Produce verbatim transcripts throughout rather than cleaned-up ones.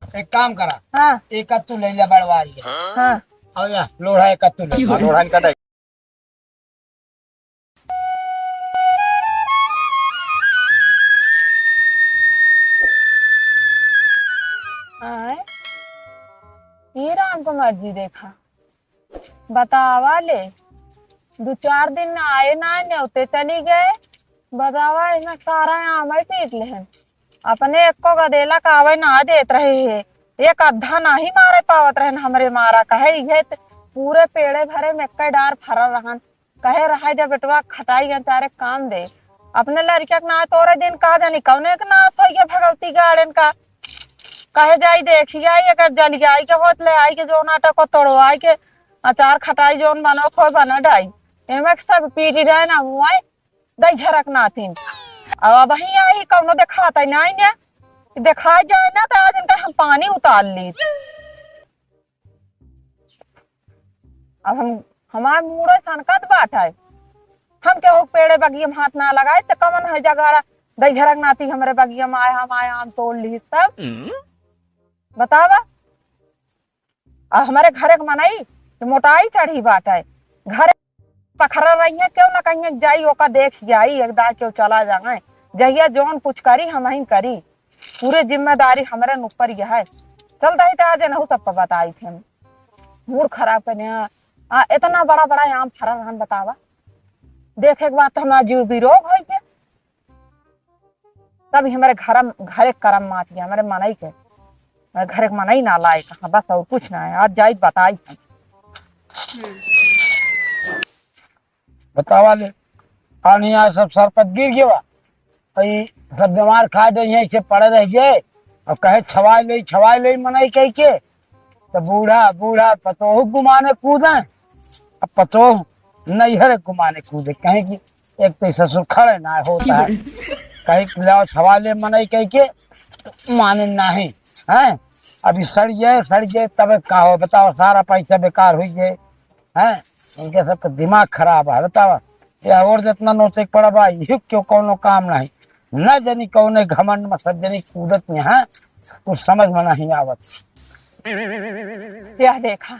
एक काम करा। हाँ। एक कत्तू ले ले बड़वारी है। हाँ। और या लोढ़ा एक कत्तू ले ले। हाँ, लोढ़ा इनका दे। आय, ये राम कुमार जी देखा, बतावा ले, दू चार दिन ना आए, ना नेवते चली गए। बतावा, इन्हें सारा आम ही पीट लेहन। अपने एको गदेला का आवे ना देत रहे हे, एक अद्धा नाही मारे पावत रहन हमरे मारा, कहे इहे त पूरे पेड़े भरे में एक्के डार फरल रहन। कहे रहा जब बेटवा खटाई गए चारे काम दे, अपने लड़का के ना तोरे दिन का जानी कौने के नाश होइगे भगवती गाड़न का। कहे जाई देखी आई, अगर जल जाई के होत ले आई के जो नाटक को तोड़ो आई के अचार खटाई जोन बनो खो बना डाई। एमे के सब पीटी रहे ना मुआई, दई झरक नातिन। अब अबहीं आई कौनो देखात है नाई ने, देखा जाए ना तो आज इनका हम पानी उतार ली। अब हम, हमार मूड़े सनकत बाटे, हम केहू पेड़े बगिये में हाथ ना लगाए, त कवन है जगह दई झरक नाती हमरे बगिये में आए, हम आए आम तोड़ ली सब। बतावा, अब हमरे घरे के मनई के मोटाई चढ़ी बाटे, घरे पखरा रही है, क्यों ना कहीं जाई, ओका देख जाई, एक दाई क्यों चला जाए, जहिया जौन कुछ करी, हमहिन करी। पूरे जिम्मेदारी हमरे न ऊपर यह है। चल दही तो आज एनहू सब पर बताई थे हम। मूड खराब करने आ, आ, इतना बड़ा बड़ा आम फरा रहन बतावा। देखे के बाद तो हमारा जीव बिरोग होइ के। तब ही हमारे घरम, घरे करम मात गया, हमारे मनई के। हमारे घरे के मनई ना लाए कहाँ, बस और कुछ ना है। आज जाई बताई हम। बतावा ले, पानी आज सब सरपत गिर गया। ई सब बीमार खा दे, यहीं से पड़े रह गए। अब कहे छवाई ले, छवाई ले मनई कह के, तो बूढ़ा, बूढ़ा पतोह गुमाने कूदे। अब पतोह नैहर गुमाने कूदे, कहे कि एक तो ससुर खड़े ना होता है, कहे कि लाओ छवाई ले मनई कह के, माने नहीं, हैं? अभी सड़ गए, सड़ गए, तब का हो बताओ, सारा पैसा बेकार हुई गए। हैं? इनके सबके दिमाग खराब है, बतावा। ये और जितना नोचे के पड़ा बा, ये क्यों कौनो काम नहीं। न जानी कौने घमंड में सब जनी कूदत में हैं, कुछ समझ में नहीं आवत। यह देखा,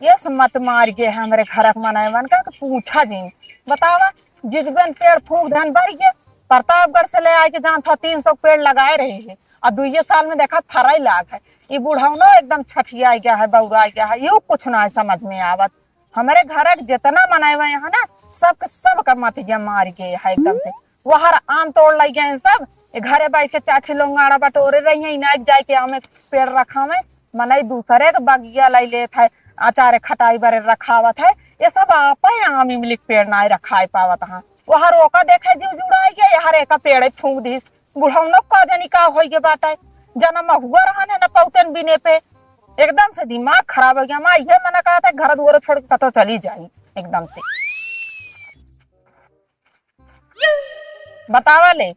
ये सब मत मार के हमरे घर के मनई मन का तो पूछा जिन। बतावा, जितबन पेड़ फूंक धन बढ़ गए, प्रतापगढ़ से ले आए के जान था तीन सौ पेड़ लगाए रहे हैं, और दुइये साल में देखा फराई लाग है। ये बुढ़ौनो एकदम छठिया गया है, बौरा गया है, यो कुछ ना है समझ में आवत। हमरे घर के जितना मनई हुए हैं ना, सबके, सबका मत गया मार के है एकदम से। वहर आम तोड़ लाई गए हैं सब, ये घरे बैठ के चाठी लोंगाड़ा बटोरे रही हैं, इनाक जाए के आम एक पेड़ रखा में, मनई दूसरे के बगिया लाई लेत है, अचारे खटाई बरे रखावत है। ये सब आपे आम इमली के पेड़ ना रखाए पावत हाँ। वहर ओका देखे जीव जुड़ाई गया, यहर एका पेड़ फूंक दीस। बुढ़ौनो का जानी का होई गे बाटे, जना महुआ रहन है न पौतन बिने पे। एकदम से दिमाग खराब हो गया। माँ ये मना कहा था घर दुआर छोड़ के कतो चली जाई एकदम से। बतावा ले,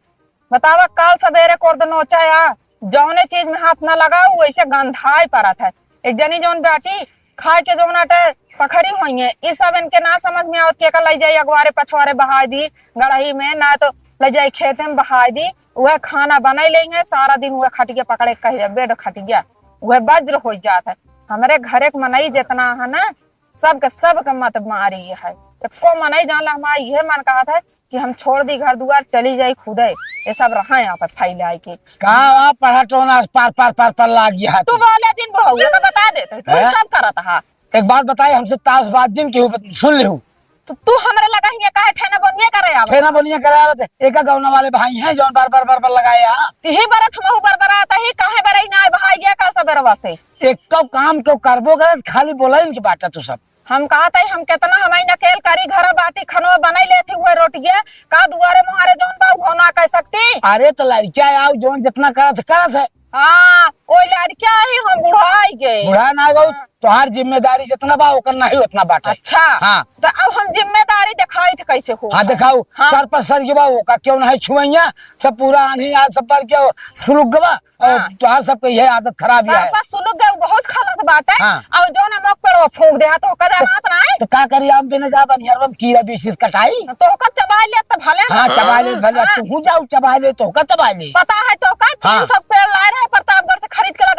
बतावा काल सवेरे कोर दे नोचा या, जौने चीज में हाथ ना लगाओ वैसे गंधाए परत है। एक जनी जौन बाटी खाए के जौन आटे पखरी हुई है, ई सब इनके ना समझ में आवत कि एका लई जाई अगवारे पछवारे बहाई दी गड़ही में, ना तो लई जाई खेते में बहाई दी। वह खाना बनाई लेंगे, सारा दिन वह खटिया पकड़े के कहे बेड खटिया, वह वज्र हो जात है। हमरे घरे के मनई जितना है ना, सबके, सबके मत मारी है। एको मनई जान ला हमारा ये मन कहत है कि हम छोड़ दी घर दुआर, चली जाई खुदे, ये सब रहा यहाँ पर फैलाई के। का आप पढ़ा टोना पार, पार, पार, पार लाग गया है तू तू। बोले दिन बुढ़ऊ, ये तो बता देते, तू हैं? सब करत हा। एक बात बताई, हमसे ताश बात दिन की हो, सुन ले हूँ। तो तू हमरे लगा हियाँ काहे फेना बोनिया करे आवत? फेना बोनिया करे आवत है। एका गौना वाले भाई हैं, जौन बार, बार, बार, बार लगाए यहाँ। यही बरत हमहू बरबरात ही, काहे बरई ना भाई ये काल सबेरवा से? एक तो काम तो करबो करे, खाली बोला इनकी बात है तू सब। हम कहत हई, हम केतना हमई नकेल करी, घर बाटी खनवा बनाई लेत ही, उहे रोटिया का दुआरे मुहारे जौन बा, उहो ना कह सकती। अरे तो लड़किया आओ, जौन जितना करत, करत है। हाँ, ओई लड़किया ही हम बुढ़ाई गए। बुढ़ा ना गो, हाँ। तोहार जिम्मेदारी जितना बा, ओकर नहीं उतना बाटे। अच्छा। हाँ। तो अब हम जिम्मेदारी दिखाई थे कैसे हो? हाँ, दिखाओ। हाँ। सर पर सर के बा, ओका क्यों नहीं छुआइया? सब पूरा आन्ही आज सब पर के सुलुक गवा। और हाँ। तोहार सबके यह आदत खराब ही है। बस सुलुक गए, बहुत खलत बात है। हाँ। और जो ना मौक पर वो फूंक दे, तो ओकर जनात ना है। तो का करी, आम बिना जा बनिहरवा में कीड़ा बीस बीस कटाई। तो ओकर चबाई ले तो भले ना। हाँ, चबाई ले भले, हाँ। तू हूँ जाऊ चबाई ले, तो ओकर चबाई ले। पता है तो का, हाँ। तीन सौ पेड़ लाए रहे प्रतापगढ़ से खरीद के लगा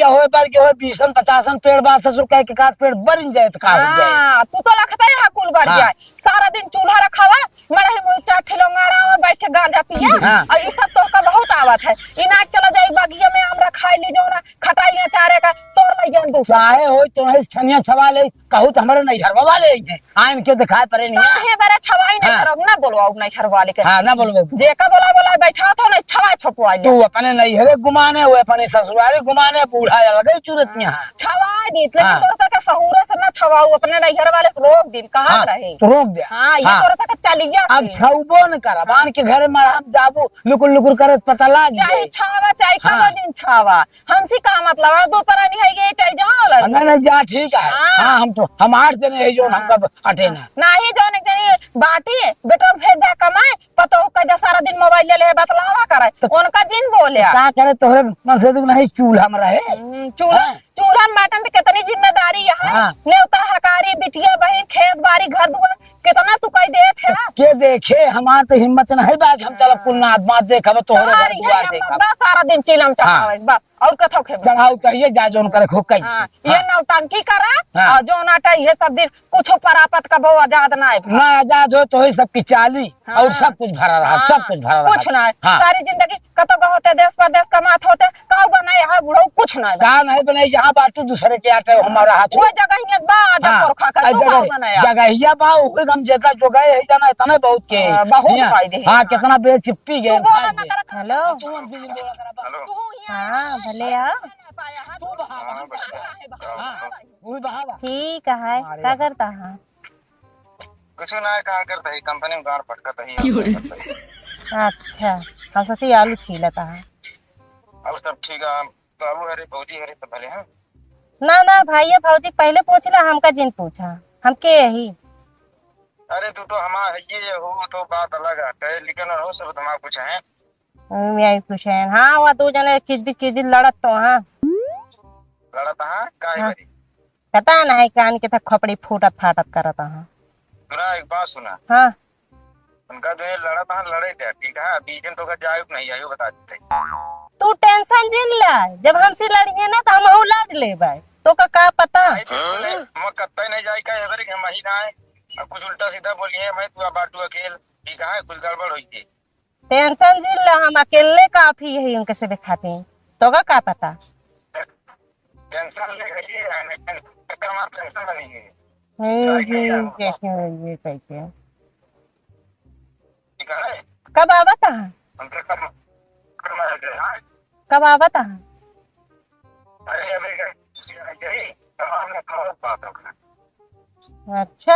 तो होए बर के होए, बीसन पचासन पेड़ बा ससुर, कहे के काट पेड़ बरिन जाए तो का हो जाए। हाँ, तू तो लखते रहा कुल बढ़ हाँ। जाए। सारा दिन चूल्हा रखावा, मरही मुई चार ठिलोंगाड़ा में बैठ के गांजा पिए। हाँ। और ई सब तोहका बहुत आवत है। इनाज चला जाई बगिया में, आम रखाई ली, जो ना खटाई चारे का, तोर लइयन दूसरा। चाहे होई तो नहीं छनिया छवा ले, कहू तो हमरे नैहरवा वाले ही हैं। आइन के दिखाए परे नहीं है। काहे बरे छवाई नहीं हाँ। करब, ना बोलवाऊ नैहर वाले के। हाँ, ना बोलवाऊ। जेका बोला बोला बैठा तो नहीं छवाई छपवाई ले। तू अपने नैहरे गुमाने, वो अपने ससुरारी गुमाने, बूढ़ा अलग ही चुरत यहाँ। छवाई दीत, लेकिन हाँ। तोर का सहूरे से ना छवाऊ, अपने नैहर वाले को रोक दिन, कहा हाँ, रहे। तो रोक दे। हाँ, ये हाँ। तोर का चलिया अब से। छउबो न करब, आन के घरे मड़हा में जाबू, लुकुर लुकुर करत पता लाग चाहे जाई। छावा, चाहे हाँ। कमा दिन छावा। हमसे का मतलब है, दो परानी है ये, चाहे जहाँ वाला हाँ, नहीं, नहीं, जा, ठीक है। हाँ। हाँ, हम तो, हम आठ जने हैं जो हाँ। हमका ब-, अटे ना। नाही, जौन एक जनी बाटी, बेटवा भेज दे कमाए, पतोह का जा सारा दिन मोबाइल ले ले, बतलावा करे। तो उनका जिन बोले। तो का करे, तोहरे मन से दुख नहीं, चूल्हा में रहे। हम्म, चूल्हा, हाँ। चूल्हा में बाटन तो कितनी जिम्मेदारी है। हाँ। नेवता हकारी, बिटिया बहिन, खेत बारी, घर दुआर, कितना तू कह देत है। तो के देखे, हमार तो हिम्मत नहीं बा कि हम चलब कुल नात बात देखब, तोहरे घर तोहार ये दुआर हिम्मत देखब। बा, सारा दिन चिलम हाँ। चढ़ावे, बस। और कथो खेबे। चढ़ाऊ कहिए जा, जौन करे खूब कही। हाँ, ये हाँ। नौटंकी करा, हाँ। और जौन आटा ये सब दिन कुछ परापत का बहु आजाद ना है। ना आजाद हो तो ही सब की चाली हाँ। और सब कुछ भरा रहा, हाँ। सब कुछ भरा रहा। कुछ ना है। हाँ। सारी जिंदगी कतो का होते, देश परदेश कमात होते, काऊ बना यहाँ बुढ़ऊ कुछ ना है। का नहीं बने, यहाँ बाटू दूसरे के आटे हमारा हाथ। वो जगह ही बा, आधा हाँ। पोरखा कर आ तू जगह, काऊ बना यहाँ। जगहिया बा, उहे हम जेता जो गए है जाना, इतने बहुत के। हाँ, बहुत हियाँ। फायदे हैं। हाँ, हाँ। कितना बेर चिप्पी गए, तू बोला खाई ना गए। कर। हेलो। तू हमसे जिन बोला करा बा। हेलो। हाँ, भले आओ। तू बहा, हाँ, बहा। बच्चा। हाँ, वो भी बहा बा। ठीक है, अरे। का करता है? कुछ ना है, का करता है, कंपनी में गाड़ फटकता है, क्यों रे? अच्छा, हम सोची आलू छीलता है। अब सब ठीक है, बाबू हरे, भौजी हरे, सब भले हैं। ना, ना, भाई, ये भौजी पहले पूछ ला, हमका जिन पूछा, हम के यही। अरे, तू तो हमार है, ये हो तो बात अलग है, लेकिन हो सब हमार कुछ है। हम्म, यही कुछ है। हाँ, वो दो जने किजदी किजदी लड़त तो, हाँ। लड़त, हाँ? काहे हाँ। बरी? पता नहीं, कान के तक खोपड़ी फूटत फाटत करत, हाँ। सुना, एक बात सुना। हाँ। उनका जो ये लड़त, हाँ, लड़े दे, ठीक है? बीच में तो का जाए नहीं, आयो बता देते। तू tension जिन ले, जब हमसे लड़िए ना, तो हम हूँ लड़ लेबै। तो का, का पता? नहीं, बिल्कुल नहीं। हम कत्ता ही नहीं जाए, का एवरी के हम ही ना आए। अब कुछ उल्टा सीधा बोलिए, मैं तू अब बाटू अकेल, ठीक है? कुछ गड़बड़ होई थी। Tension जिन ला, हम अकेले काफी है उनके से देखाते हैं। तोका का पता? Tension ले गई है, लेकिन चक्कर में tension नहीं है। हम्म, हम्म, कैसे हो ये कैसे? ठीक है? कब आवत है? उनके कब, कब आ गए, हाँ? कब आवत है? अरे, अभी गए, यही, तब हमने कहा बात होगा। अच्छा।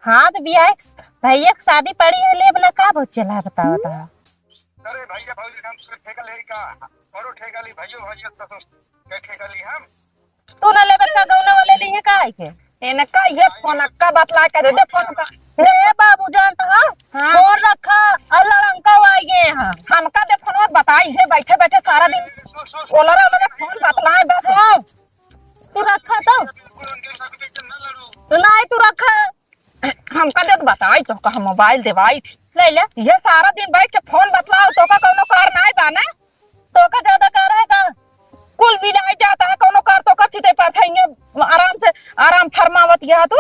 हाँ, तो बियाह के, भैया के शादी पड़ी है, लेब ना का बहुत चला बतावत है। अरे भैया, भौजी, हम दूसरे ठेका ले का? औरो ठेका ली, भैया, भैया, ससुर के ठेका ली हम। तू ना लेबे का, गौना वाले लिए का है के? ए, न का ये फोन का बतला के दे दे, फोन का। ए बाबू, जानत हो? हाँ। फोन रखा, और लड़ंका आ गए हैं। हमका दे फोन बताई है, बैठे बैठे सारा दिन ओलरा ओलरा फोन बतलाए बस। हाँ। तू रखा तो। नहीं, तू रखा। हमका दे तो बताई, तोका हम मोबाइल देवाई थी। ले ले। ये सारा दिन बैठ के फोन बतलाओ, तोका कौनो कार नाई बा ना? तोका ज्यादा कार है का? कुल मिलाई जाता है, कौनो कार तोका चिते पर है, ये आराम से, आराम फरमावत यह तू।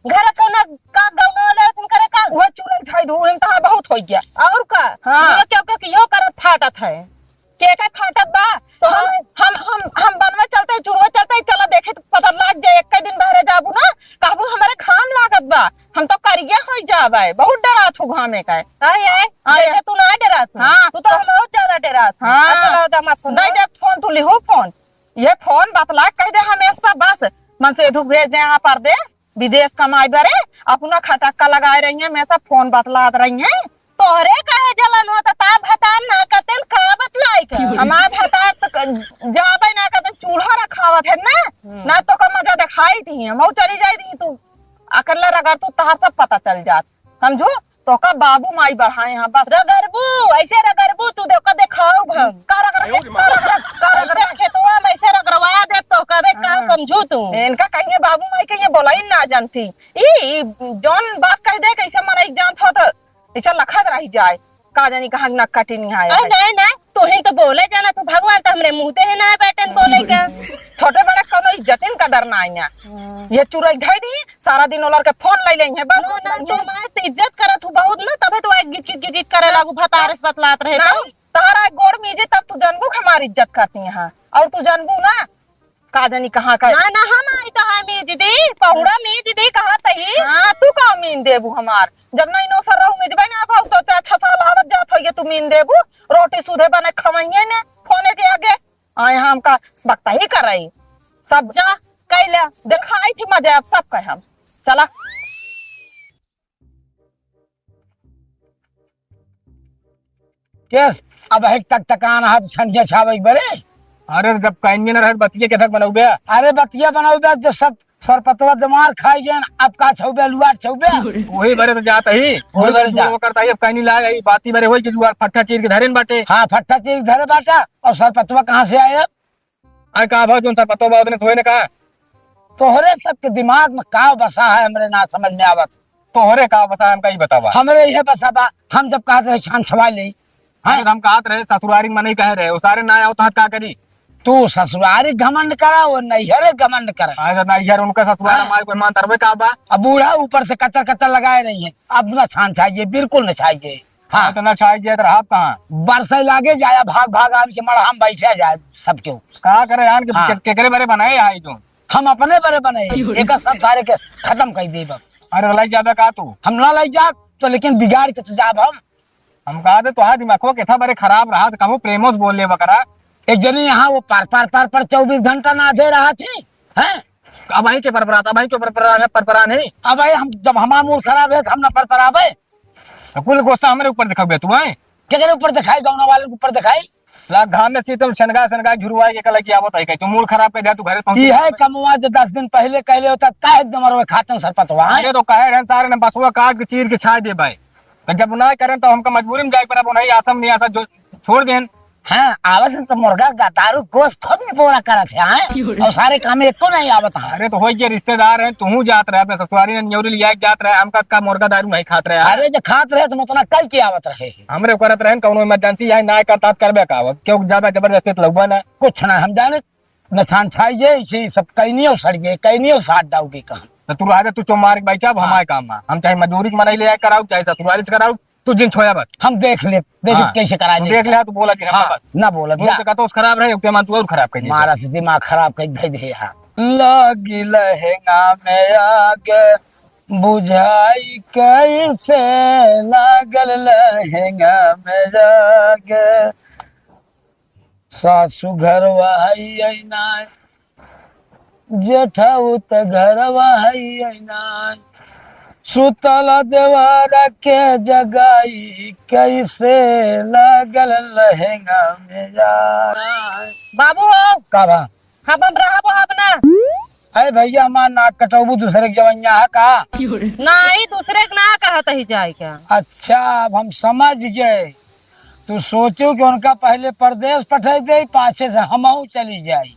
घर कौनो का गौनो ले, तुम करे का? वो चूल्हे ढाई दू, इनका बहुत हो गया। और का? हाँ। ये क्यों, क्यों कि यो करत फाटत है। के का फाटत बा? तो हम, हम, हम, हम बनवे चलते, चुरवे चलते, चला देखे तो पता लाग जाए, एक दिन बहरे जाबू ना, कहबू हमरे घाम लागत बा, हम तो करिया हो जावे, बहुत डरात हूँ घामे का। आय, आय, आय। जैसे तू ना डरात हूँ। हाँ। तू तो हम बहुत ज्यादा डरात हूँ। हाँ। अच्छा, दादा मत सुन। दे दे फोन, तू लिहू फोन। ये फोन बतला कह दे हमेशा बस, मन से ढुक भेज दे यहाँ परदेश। विदेश कमाई बरे अपना खटक्का लगाए रही हैं, हमेशा फोन बतलात रही हैं। तोहरे काहे जलन होता? ता भतार ना कतेन का बतलाई के? हमार भतार तो क-, जाबे ना कतेन, चूल्हा रखावत है ना, हम्म। ना तो का मजा दिखाई थी, हम चली जाई रही तू अकेला रगड़ तू, तहार सब पता चल जात, समझू? तोका बाबू माई बढ़ाए हैं बस। रगरबू, ऐसे रगरबू, तू देखा देखाओ हम। का रगरबू? का रगरबू? का रगरबू? ऐसे खेतवा में ऐसे रगरवा दे तो कबे का हाँ। समझू तू? इनका कहिए बाबू माई के ये बोलाई ना जानती। ई, ई जौन बात कह दे कैसे मन एक जानत हो तो ऐसा लखत रह जाए। का जानी कहाँ नक कटी निहाय अरे है। नहीं, नहीं, तू ही तो बोले जाना, तू भगवान तो हमरे मुँह ते है ना बैठन बोले का। छोटे बड़े कोनो इज्जतिन कदर ना आई ना। हम्म। ये चुरई धई दी, सारा दिन ओलर के फोन लई लेई है, बस ना, ना, तू मस्त इज्जत करत हूँ बहुत ना, तबे तो एक गिचगिच गिचगिच करे लागू, भतारे से बतलात रहे ना, तो। तोहरा एक गोड़ मीजे तब तू जानबू कि हमार इज्जत करती यहाँ, और तू जानबू ना, का जानी कहाँ का। ना, ना, हम आई तो है मीज दी, पहुड़ा मीज दी, कहा तही। हाँ, तू का मीन देबू हमार? जब नहीं नौसर रहू मिजबे ना पाऊ तो अच्छा साल आवत जात होइए, तू मीन देबू, रोटी सूधे बने खवइये ने, फोने के आगे। आए हमका बकता ही कर रही। सब जा, कैले, देखाई थी मजा, अब सब कहे हम। चला। केस, अब है तक तकान हाथ छंजे छावे बरे। अरे, जब कहेंगे ना रहे, बतिया के धक बनाऊ बे। अरे, बतिया बनाऊ बे, जो सब सरपतवा दमार खाई गए, अब का छौबे, लुआर छौबे। वही बरे तो जात ही। वही बरे जा। वो करता ही, अब कहीं नहीं लाए, यही बाती बरे होई कि जुआर फट्टा चीर के धरेन बाटे। हाँ, फट्टा चीर के धरे बाटे, और सरपतवा कहाँ से आए अब? अरे का भाव जोन सरपतवा बाबू ने थोए ने कहा? तोहरे सबके दिमाग में का बसा है, हमरे ना समझ में आवत। तोहरे का बसा है, हमका ई बतावा। हमरे इहे बसा बा, हम जब कहत रहे छान छवाई ले, हैं? अरे हम कहत रहे ससुरारी में नहीं कहे रहे, वो सारे ना आओ तो का करी? तू ससुरारी घमंड करा, वो नैहरे घमंड करा। अरे तो नैहर उनका ससुराल हाँ। हमारे कोई मान तरबे का बा? अब बूढ़ा ऊपर से कतर कतर लगाए रही है, अब ना छान छाइए, बिल्कुल ना छाइए। हाँ। तो ना छाई जाए तो रहब कहाँ? बरसै लागे जाया, भाग भाग आन के मड़हा में बैठे जाए सब केहू। का करे आन के, हाँ। के-, केकरे बरे बनाए आई जो? हम अपने बरे बनाए, अयो रे। एक सब सारे के खत्म कर देब। अरे लाई जाबे का तू? हम ना लाई जाब, तो लेकिन बिगाड़ के तो जाब हम। हम कहा दे, तोहार दिमागवा केथा बरे खराब रहा, तो कहूँ प्रेमो से बोल ले बकरा। एक जनी यहाँ वो पर, पर, पर, पर चउबीस घंटा ना दे रहा थी, हैं? अब वहीं के परपरात, अब वहीं के परपरान है, परपरान है। अब भाई हम, जब हमार मूड खराब है, तो हम ना परपराबे। तो कुल गुस्सा हमरे ऊपर दिखावे तू, हैं? केकरे ऊपर दिखाई? गाँव वाले के ऊपर दिखाई? ला घाम में सीतल सनगा, सनगा झुरवाई के कल की आवत है, कहीं तो मूड खराब कर दिया तू, घरे पहुंच ई है गया। कमवा जो दस दिन पहले कहले होता, काहे दमरवे खातन सरपतवा, हैं? ये तो कहे रहन सारे ने बसवा काट के चीर के छाई दे भाई। तो जब ना करें तो हमका मजबूरी में जाए पर अब नहीं आसम नहीं आसा जो छोड़ देन। हाँ, आवत हैं तो मुर्गा गतारू गोश्त खूब निपोरा करत है, हैं? क्यों रे? और सारे काम एको नहीं आवत है। अरे तो होई के रिश्तेदार हैं, तू जात रहे अपने ससुरारी ने न्योरी लिया के जात रहे, हमका का मुर्गा दारू नहीं खात रहे। अरे जो खात रहे तो उतना कल के आवत रहे। हमरे करत रहे कौनो इमरजेंसी है, ना करता तो करबे का, अब क्यों ज्यादा जबरदस्ती तो लगबा ना। कुछ ना हम जाने, न छान छाई गए, इसे सब कैनियो सड़ गए, कैनियो साथ डाउगी कहाँ। तो तू रह दे, तू चौमार के बैठा, अब हाँ। हमारे काम है। हम चाहे मजूरी के मनई ले आए कराऊ, चाहे ससुरारी से कराऊ, तू जिन छोया बस। हम देख ले, देख हाँ। कैसे कराए तू नहीं देख ले, तू बोला कि हाँ, हाँ, बस। ना बोला, मुंह जा। पे कहतो खराब रहे, उके मान तू और खराब कर दे। मारा से दिमाग खराब कर दे दे यार। लागी लहंगा में आग, बुझाई कैसे लागल लहंगा में आग। सासू घरवा है आई ना, जेठाऊ त घरवा है आई ना, सुतल देवारा के जगाई कैसे लागल लहंगा में आग। बाबू हो। का बा? हम, हम रहब, हम ना। अरे भैया, हमार नाक कटौबू, दूसरे के जवनिया है का? नहीं, दूसरे के ना कहत ही जाए क्या? अच्छा, अब हम समझ गए। तू सोचू कि उनका पहले परदेश पठाई दे, पाछे से हमहू चली जाई।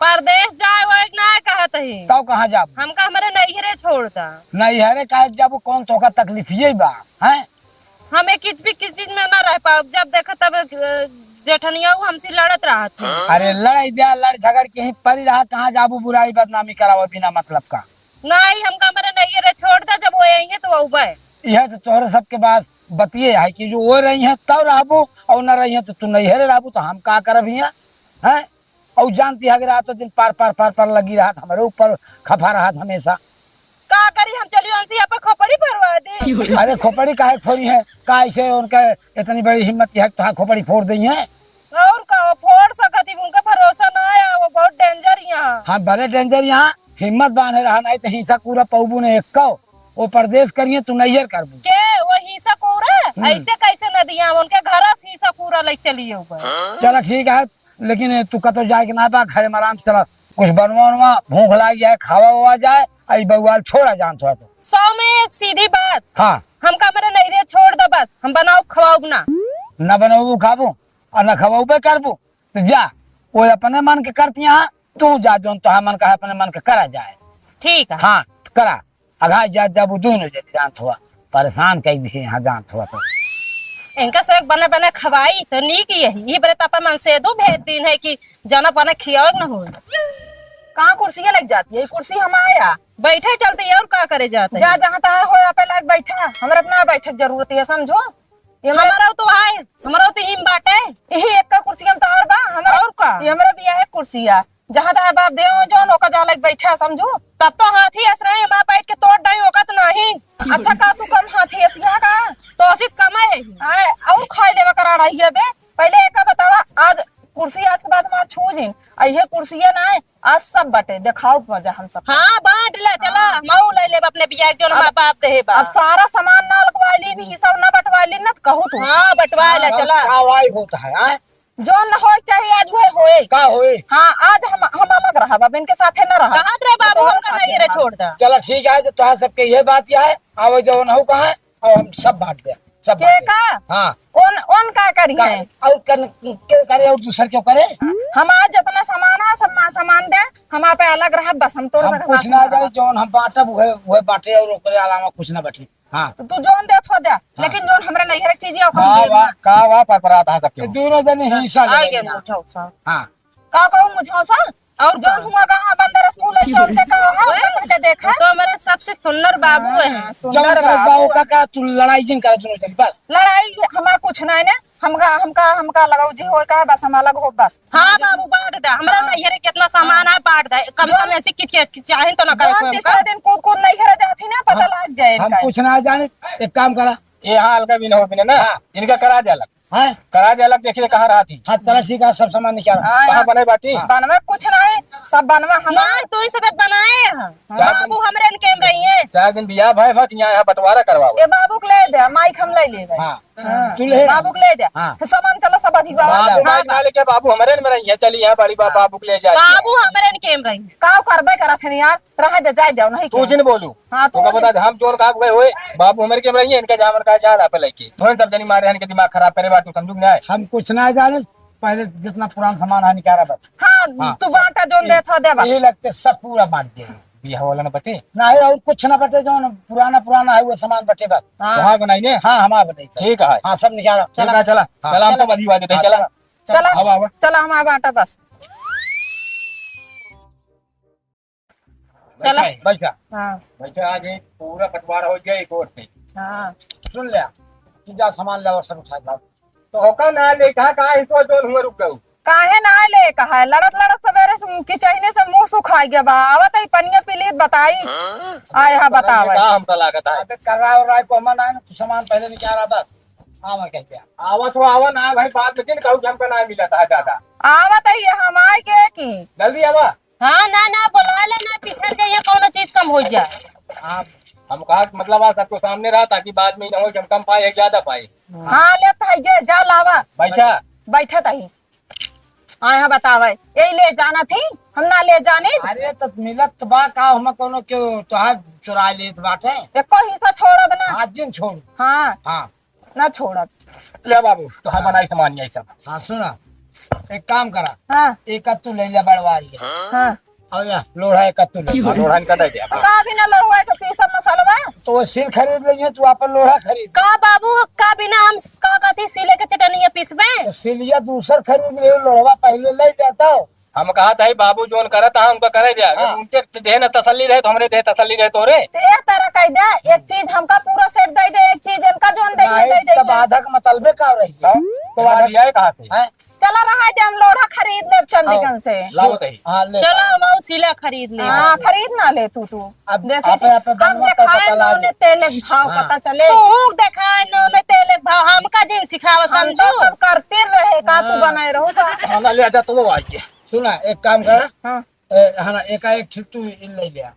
परदेश जाए वो एक ना कहत ही। तब कहाँ जाबू? हमका हमरे नैहरे छोड़ दा। नैहरे काहे जाबू? कौन तोका तकलीफ ये बा, हैं? हम एक किच भी किच चीज में ना रह पाओ, जब देखा तब, अ, जेठनिया उ हमसे लड़त रहत है। अरे लड़ाई जा, लड़ झगड़ के ही परी रहा, कहाँ जाबू बुराई बदनामी करावे बिना मतलब का। नहीं, हमका हमरे नैहरे छोड़ दा, जब वो आएंगे तो वो बे। यह तो तोहरे सबके बात बतिये है कि जो वो रही हैं तब रहबू और न रही हैं तो तू नैहरे रहबू, तो हम का करब हियाँ, हैं? और जानती है, अगर रातों दिन पार, पार, पार, पार लगी रहत, हमरे ऊपर खफा रहत हमेशा। का करी हम, चलियो उनसे यहाँ पे खोपड़ी भरवा दे। अरे खोपड़ी काहे फोरी है? का ऐसे उनके इतनी बड़ी हिम्मत है कि तोहार खोपड़ी फोड़ दी है? और का, वो फोड़ सकत ही, उनका भरोसा ना आया, वो बहुत danger यहाँ। हाँ, बड़े danger यहाँ, हिम्मत बांधे रहा, नहीं तो हिंसा पूरा पौबू ने एक कौ। वो परदेश करिए, तू नैहर करबू। के वो हिंसा पूरा? हम्म। ऐसे कैसे न दिया, उनके घर से हिंसा पूरा ले चलिए ऊपर। चला ठीक है, लेकिन तू कतो जाए के ना बा, घरे में आराम से चला, कुछ बनवा उनवा, भूख लाग जाए, खावा उवा जाए, आई बउआल छोड़ा जानत हुआ तो। सौ में एक सीधी बात। हाँ। हमका हमरे नैहरे छोड़ दो बस, हम बनाउब खवाउब ना। ना बनउबू खाबू और ना खवाउबे करबू, तो जा, वो अपने मन के करती हैं, तू जा, जौन तोहार मन का है, अपने मन के करा जाए। ठीक है। हाँ, करा। अघा जा, जब वो दोनों जने जानत हुआ, परेशान कई दिए यहाँ जानत हुआ तो। इनका से एक बने बने खवाई तो नीक यही, ई बरे तापा मन से दो भेज दिन है कि जाना पाना खियाओ न हो। कहाँ कुर्सियाँ लग जाती है? ये कुर्सी हम आया। बैठे चलते और का करे जाते जा, हैं? जहाँ तहाँ हो, यहाँ पे लाग बैठा, हमरा अपना बैठक जरूरत है, समझो? ये हमरा हमारा तो आए, हमरा तो हिम बाटे। यही एक का कुर्सी हम तो और बा, हमरा और का? ये हमरा भी है कुर्सिया। जहाँ तहाँ बाप दे हो जौन ओका जा लाग बैठा, समझो? तब तो हाथी अस रहे, हम बैठ के तोड़ डाई, ओका तो नहीं। अच्छा, का तू कम हाथी अस यहाँ का? तो असी कम है। आए, और खाई लेवा करा रही है बे। पहले एका बतावा, आज कुर्सी आज के बाद हमार छू जिन, आ ये कुर्सिया ना है, आज सब बटे, देखाओ मजा हम सब। हाँ, बांट ले, चला, हाँ। मऊ ले लेब अपने बिया के, जौन अब, हमार बाप देहे बा। अब सारा सामान ना लकवाई ली, नहीं सब ना बंटवाई ली, ना तो कहू तू। हाँ, बंटवाई ले, हाँ, चला। का वाई होत है, आय? जौन न होए के चाहिए, आज वह होए। का होए? हाँ, आज हम, हम अलग रहब, अब इनके साथे ना रहब। कहत रहे बाबू, तो हमका साथे नैहरे रहब। छोड़ दा। चला, ठीक है, तो तोहार सबके ये बात यह है, आवे जौन हो कहाँ, और हम सब बांट दे, सब के बांट दे। का? हाँ। उन, उन का करी का, हैं? और कर, के करे और दूसर क्यों करे? हम आज जितना सामान है, सब मा-, सामान दे, हम आप अलग रहब, बस हम तोर हम सके कुछ साथ ना में जाने, रहब। जौन हम बांटब, वह, वह बांटे और ओकरे अलावा कुछ ना बटे। हाँ। तो तू जौन देत हो दे, हाँ। लेकिन जौन हमरा नैहर के चीज है, ओकर हम का देब वा, ना। का वा, पर, पर आधा सबके ये हो। दोनों जने हिस्सा आ ले गया लेना। मुझौसा। हाँ। का कहूँ मुझौसा? और जौन का? हुआ कहाँ बंदर से मुँह लग के उनके का हो, ओए, पहले देखा। तो हमारे सबसे सुंदर बाबू है। हाँ, सुंदर जौन करे बाबू। बाबू का, का तू लड़ाई जिन करे दोनों जने, बस। लड़ाई हमार कुछ नहीं ने, हमका, हमका, हमका लगाऊ जी होए का है, बस हम अलग हो, बस। हाँ बाबू, बांट दे, हमरा हाँ। नैहरे कितना सामान हाँ। है, बांट दे, कम से कम जौन ऐसी किच, किच, किचाहिन तो ना करे जौन कोई हमका। तीसरे दिन कूद, कूद नैहरे जाती ना, पता हम, लग जाए हम इनका। कुछ ना जाने, एक काम करा, ये हाँ, अलग भी ना हो बिना ना, हाँ। इनका करा दे अलग। हाँ। करा दे अलग, देखिए कहाँ रहत ही। हाँ, चला ठीक है, सब सामान निकाल। हाँ, कहाँ हाँ। बने बाटी? हाँ। बनवा कुछ नहीं, सब बनवा हम। नहीं, तू ही सब बनाए हैं। हाँ। बाबू हमरे इनके में रही हैं। चार दिन बियाह भाई, भाई, यहाँ, यहाँ बंटवारा करवाओ। ये बाबू के ले दे, माइक हम ले लेबे। हाँ। हाँ। तू ले। बाबू के ले दे। हाँ। सामान चला सब अधिक बाबू बाबू हाँ। माइक ना लेके बाबू हमरे में रही है, चली यहाँ बड़ी बा-, बाबू के ले जाए। बाबू हमरे इनके में रही। का करबे करत है यार, रह दे, जाए दे, नहीं तू के। जिन बोलू। हाँ, तू तोका बता दे, हम जोन का गए होए, बाबू हमरे के में रही है, इनका जामन का जाल आप लेके। धोन सब जनी मारे हन के दिमाग खराब करे बा, तू समझू कि नहीं? हम कुछ ना जाने, पहले जितना पुरान सामान है निकाला बस। हाँ, हाँ। तू बांटा जोन देत हो दे बस। यही लगते सब पूरा बांट दे। बियाह वाला ना बटे? नहीं, और कुछ ना बटे, जोन पुराना पुराना है वो सामान बटे बस। हाँ। वहाँ बनाई ने? हाँ, हमारा बनाई सब। ठीक है। हाँ, सब निकाला। ठीक है, चला। हाँ। चला, हम चला। तो बधी बात देते हैं, हाँ, चला। चला। चला, आवा, आवा। चला, हमारा बांटा बस। चला। बैठा है। बैठा। हाँ। बैठा, आज एक पूरा बंटवारा हो गया एक ओर से। हाँ। सुन ले, तू जा सामान ले और सब उठा ला। तो होका ना ले, कहा, कहा हिस्सा जोन हुआ रुक गऊ। काहे ना ले, कहा है? लड़त लड़त सवेरे से मुंह की चहने से मुंह सुखाई गया बा। आवत है पनिया पी लीत बताई। हाँ? आए हा बतावे। का हमका लागत है? अबे कर रहा हो रहा है को हम ना, तू सामान पहले निकाल रहा बस। आवा कह दिया। आवा तो आवा ना भाई, बात लेकिन कहू कि हमका ना मिला था ज्यादा। आवत है ये हम आए के की। जल्दी आवा। हाँ, ना, ना, बोला ले ना, पिछड़ जाइए, कौनो चीज कम हो जाए। आप, हम कहा कि मतलब आज सबको सामने रहा, ताकि बाद में ही ना हो कि हम कम पाए या ज्यादा पाए। हाँ, ले तो है, ये जा लावा। बैठा। बैठा तही। हाँ, यहाँ बतावे। यही ले जाना थी, हम ना ले जानी। अरे, तो मिलत बा का, हम कौनो क्यों तोहार चुरा लेत बाटे? एको हिस्सा छोड़ब ना। आज दिन छोड़। हाँ। हाँ। ना छोड़ब। ले बाबू, तोहार बनाई सामान यही सब। हाँ, सुना, एक काम करा। हाँ। एक तू ले ले बड़वारी है। हाँ। और या, लोढ़ा एक तू ले ले। हाँ, लोढ़ा इनका दे दे। का भी ना लोढ़वा के पीसब मसलवा? तो वो सिल खरीद लेंगे, तू अपन लोढ़ा खरीद। का बाबू, का बिना हम का कथी सिले के चटनिया पीसबे? तो सिलिया दूसर खरीद ले, लोढ़वा पहले ले जाता हो। हम कहा था, "हे बाबू, जोन करत हा, उनका करे दे।" अगर हाँ। उनके देह न तसल्ली रहे, तो हमरे देह तसल्ली रहे तोरे। ते तरह कह दे, एक चीज हमका पूरा सेट दे दे, एक चीज इनका जोन दे दे, नहीं, दे दे, तब दे। आधा का मतलबे का रही है? हाँ? तो आधा आधा लिया है कहाँ से? हैं? चला रहा है, हम लोढ़ा खरीद लेब चंदीगंज से। लाओ तही। हाँ, ले। चला, हम और सिला खरीद ले। हाँ, खरीद ना ले तू, तू। अब देखी, आपे, आपे हम बनवा तो देखाए पता लागे। नौने तेल एक भाव हाँ। पता चले। तू देखाए नौने तेल एक भाव, हमका जिन सिखावा, हम तो समझू? सब करते रहे, का तू हाँ। बनाए रहो का? खाना ले आजा तो वो आइए। सुना, एक काम कर। हाँ। ए, है ना, एका एक छुट्टू ले लिया।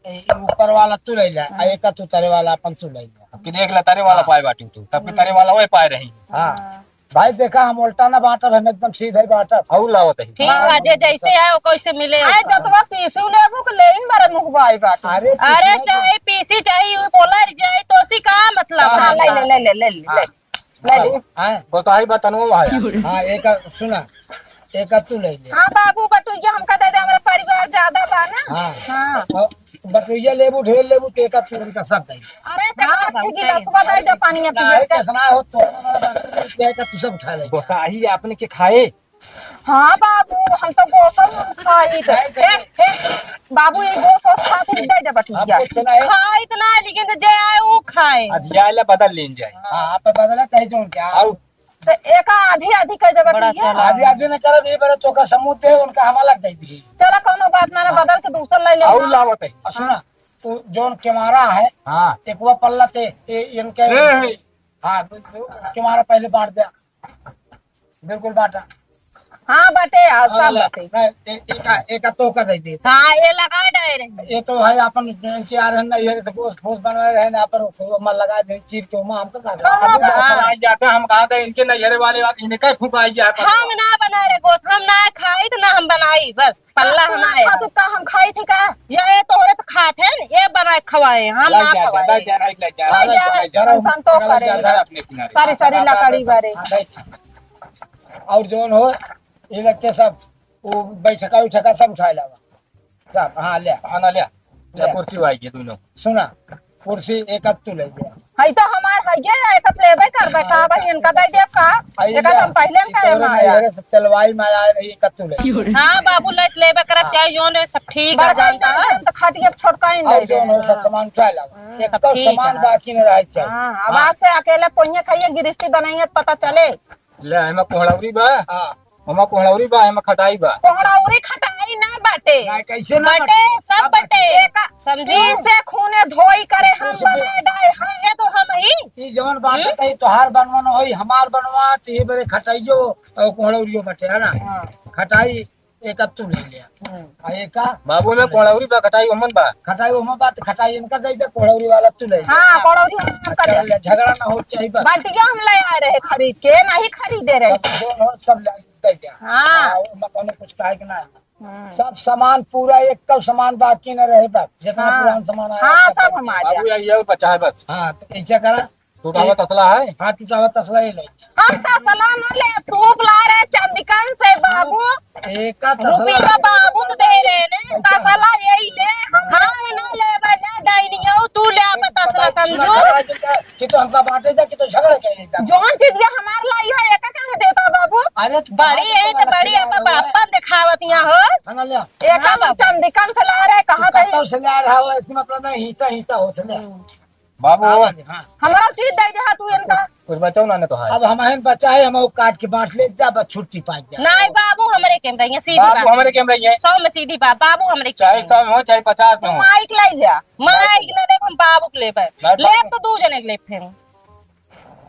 ए, ऊपर वाला तू ले लिया, आ एका तू तरे वाला अपन तू ले लिया। अब की देख ले, तरे वाला हाँ। पाए बाटी तू, तब की तरे वाला वही पाए रही। हाँ। हाँ। भाई देखा, हम उल्टा ना बांटब, हम एकदम सीधे बांटब। और लावत है। ठीक बा, जे जैसे आए, ओकैसे मिले। आए जतवा पीसी लेबू के लेइन बरे मुँह बाई बाटे। अरे, अरे पीसी चाहे पीसी, चाहे उ बोला जाए, तो उसी का मतलब हाँ, है? हाँ, ले, ले, ले, ले, ले, ले, हाँ। ले, ले। हाँ। गोसाई बटनवा भाई। हाँ, एक सुना, एक तू ले ले। हाँ बाबू, बटुइया हमका दे दे, हमरा परिवार ज्यादा बा ना। हाँ। हाँ। और बटुइया लेबू, ढेर लेबू, तो एक तू उनका सब दे दे। अरे, तो हाँ, आप बाबू, जी चाहिए। दसवा दे दे, पानी में ना, पिए अरे, के। कैसा ना हो, तो एक तू सब उठा ले। गोसाई आपने के खाए? हाँ बाबू, हम तो गोसो हम खाई थे। नहीं, नहीं। ए, ए, बाबू, ये गोसो खा के दे दे बटुइया। आपको इतना है? खाई इतना, लेकिन तो जे आए वो खाए। अधिया ले बदल लेन जाए। हाँ, आप बदला चाहे जो क्या? आओ। तो एक आधी आधी कर दे बटुइया। बड़ा चालाक। आधी आधी न करब, ये बड़े चोखा समूह पे उनका हमारा लग जाएगी। चला, कोनो बात ना, ना, हाँ। बदल के दूसर ले ले। और लावत है। और सुना, तू जोन केमारा है, हाँ। एक वो पल्ला ते, ए, इनके ए, ए। हाँ, तो, तो केमारा पहले बांट दे। बिल्कुल बाटा। हाँ, बाटे, आ, सब हाँ, बाटे। नहीं, ए-, एका, एका तोहका दे दे। हाँ, ये लगा दे रहे। ये तो है अपन चार है ना, ये तो गोस फोस बनवा रहे ना, पर ओमा लगा दे, चीर के ओमा हमको का करो? अभी हाँ। बस बनाई जाते, हम कहा थे इनके नैहरे वाले बात, इनका ही फुकाई जाए। हम ना बना रहे गोस, हम ना खाई तो ना हम बनाई, बस। पल्ला हम ना खाए। तू का हम खाई थी का? ये, ये तोहरे तो खात है, ये बनाए खवाए, हम ना खवाए। ले जा, ले जा, ले जा, ले जा, ले जा। संतोष करे। ले जा, अपने किनारे। सारी, सारी लकड़ी बारे। हाँ, बैठ। और जौन हो, ये लगते सब, वो बैठका उठका सब उठाए लावा। सब, हाँ, ले। हाँ, ना ले। ले, ले। कुर्सी वाई के दोनों। सुना, कुर्सी एक आध तू ले ले। हई तो हमार हइये, एक आध लेबे करबे का भाई, इनका दे देब का? हई एक आध ले। हम पहिले ई कहे तोरे माया। नैहरे से चलवाई माया आई रही, एक आध तू ले ले। हाँ बाबू, ले लेबे करब, हाँ। चाहे जौन रहे, सब ठीक है, बड़का जानता है। तो खटिया छोटका ही और ले जौन हो, ले। सब सामान उठा लाओ। हम्म, एक सब तो ठीक सामान है। बाकी न रहे चाहिए। हाँ, हाँ। आवाज से अकेले पोइया खाइए, गिरस्ती बनाइए, पता चले। ले, एमा कोहड़ौरी बा। हाँ। ओमा कोहड़ौरी बा, एमा खटाई बा। कोहड़ौरी खटाई ना बाटे। ना, कैसे ना बाटे? बाटे, सब बाटे। एका समझी? से खूने धोई करे हम कुछ भी। बनाए डाए, हाँ, ये तो हम ही। ई जवन बात हम्म? बताई, तोहार बनवन होई, हमार बनवा, तो ये बरे खटाइयो और कोहड़ौरियो बाटे, है ना? हाँ। खटाई एक तू ले ले। हम्म। आ एका बाबू में कोहड़ौरी बा, खटाई ओमन बा। खटाई ओमन बा, तो खटाई इनका दे दे, कोहड़ौरी वाला तू ले ले। हाँ, कोहड़ौरी हम कर ले। चल ले, झगड़ा ना हो चाहिए बस। बाल्टिया हम ले आए रहे खरीद के, नहीं खरीदे रहे। सब जौन हो, सब ले दे दे। हाँ। हाँ, ओमा कोनो कुछ काहे के ना। हम्म। सब सामान पूरा, एक तो सामान बाकी न रहे बस, जितना हाँ। पुरान सामान आया, हाँ, सब सब हम आ बाबू, गया। ये, ये बचा है बस। हाँ, तो ऐसा करा। टूटा हुआ तसला है? हाँ, टूटा हुआ तसला ये ले। हम तसला न ले, सूप ला रहे चंदिकन से बाबू। एक का तसला रुपया है? बाबू तो दे रहे ने, कैसा? तसला यही ले, हम खाए ना ले बजा डाइनियो, तू ले आप तसला समझू। कि तो हमका बांटे जा, कि तो झगड़ा कर लेता। जौन चीज ये हमार लाई है, एका कहाँ देता बाबू? अरे, तो बड़ी बात है तो तो बड़ी, लड़की आप लाई है। बड़प्पन दिखावत यहाँ हो। खाना ले। एक हाँ हम बाबू। चंदिकन से ला रहे, कहाँ तू कहीं? कतौ से ला रहा हो, इसका मतलब नहीं, हिस्सा, हिस्सा हो, चले। हम्म। बाबू। हाँ, हाँ। हमारा चीज दे दे तू इनका। कुछ बचाओ ना, ना तो है। अब हम हैं बचाए, हम वो काट के बांट ले जा, बस छुट्टी पा जा। नहीं बाबू, हमरे कैमरा है, सीधी बाबू, बात। हमरे कैमरा है। सौ में सीधी बात, बाबू हमरे चाहे कैमरा सौ में हो, चाहे पचास में हो। माइक ले जा। माइक ना लेब, हम बाबू के लेबे। नहीं, लेब बाबू। तो दू जने के लेब फिर।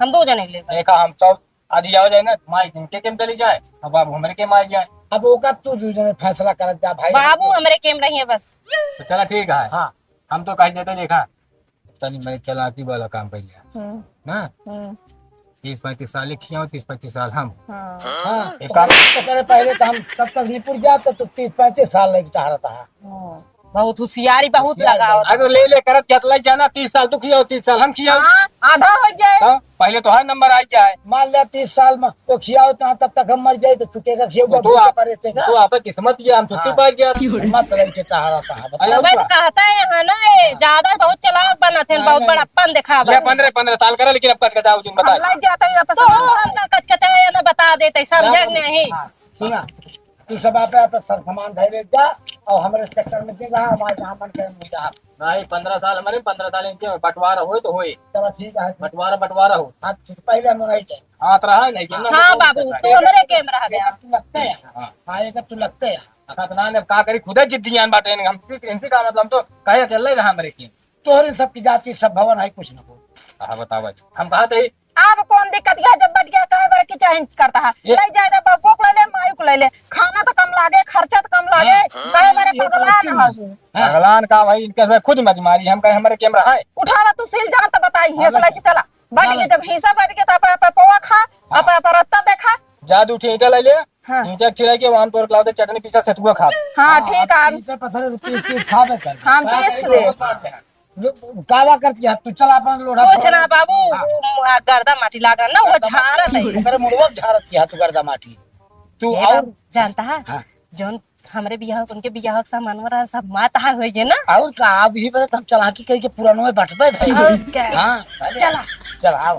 हम दू जने के लेबे। देखा, हम सब आदि आओ जाए ना, माइक इनके कैमरा चली जाए, अब बाबू हमरे कैमरा आ जाए। अब ओका तू दू जने फैसला करत जा भाई। बाबू हमरे कैमरा ही है बस। तो चला ठीक है। हाँ। हम तो कह देते, देखा, तनी मनी चालाकी वाला काम कर लिया। हम्म। ना? हम्म। तीस पैंतीस साल एक खियाओ, तीस पैंतीस साल हम। हाँ। हाँ, एक काम तो करे पहले तो हम तब तक निपुट जाब, तो तू तीस पैंतीस साल लग टहरत है। हाँ। बहुत होशियारी, बहुत होशियार लगावत। अगर ले ले करत चतलाई जाना, तीस साल तू खियाओ, तीस साल हम खियाओ। हाँ, आधा हो जाए। तो पहले तो हर नंबर आ जाए। मान लिया तीस साल में वो खियाओ, तहाँ तब तक हम मर जाए, तो तू केका खियाओ, वो तो भूखे आप, परे थे का? तो आपका किस्मत ये, हम छुट्टी हाँ। पा गया। किस्मत रही के सहारा था, बताओ अरे, मैं तो क्या? कहता है यहाँ ना, ये ज्यादा बहुत चालाक बनत हैं, नहीं, बहुत नहीं। बड़प्पन दिखावा। ये पंद्रह, पंद्रह साल करे, लेकिन अब कचकचाओ जिन बताए। हम लग जाते हैं, तो हम ना कचकचाए, ना बता देते, समझे ना, कि नहीं? हाँ, सुना, तू सब आप, आप सर सामान धरे जा, और हमारे चक्कर में जे रहा, हमारे जहाँ मन करे, वहीं रहा। नहीं, पंद्रह साल हमारे, पंद्रह साल इनके बंटवारा होए तो होए। चलो, ठीक है। बंटवारा, बंटवारा हो। हाँ, तो पहले हम नहीं थे। हाँ, तो रहा नहीं, हाँ, बाबू, तू हमरे कैमरा आ गया। तू लगते है। हाँ। हाँ, ये तो तू लगते है। अच्छा, तो ना, ना, का करी, खुदे जिद्दियान बाटे, हम, इनसे का मतलब, हम तो कहे अकेले रहा हमरे के। तोहरे सब की जाति, सब भवन है, कुछ ना बोल। हाँ, बतावा। हम कहा थे, अब कौन दिक्कत है, जब बटिया कहे बार की चाहे करता है? ये ले जाए, जब बबुआ को ले ले, माई को ले ले, खाना तो कम लागे, खर्चा तो कम लागे, हाँ। कहे बार ये तो पगला लगती ना है। हो। हाँ। पगलान का भाई, इनके से खुद मत मारी, हम कहे हमारे कैमरा है। उठावा तू सील जान तो बताई, हाँ, ऐसा ले। लेके चला। बट के जब हिस्सा बट के, तो अपन अपन पोआ खा, हाँ। अपन अपन रत्ता देखा। जा, दू ठे ईंटा ले ले। हाँ। ईंटा चिराई के वहाँ तोर लाओ दे चटनी पीसा सतुआ खा। हाँ, ठीक है। इसे पसंद पीस पीस खावे कर। हम पीस के दे। कावा करती है तू, चला अपन लोढ़ा कुछ ना बाबू, हाँ। वो गर्दा माटी लागा ना, वो झारत है। ओकरे मुड़वा झारत है तू गर्दा माटी। तू ए और बाबू, जानता है? हाँ। जौन हमरे बियाह, उनके बियाह के सामान वामान सब माँ तहाँ होइगे ना। और का, अब ही बरे हम चालाकी कइके पुरानो में बटबे भाई। और का? हाँ, चला। चला, आओ।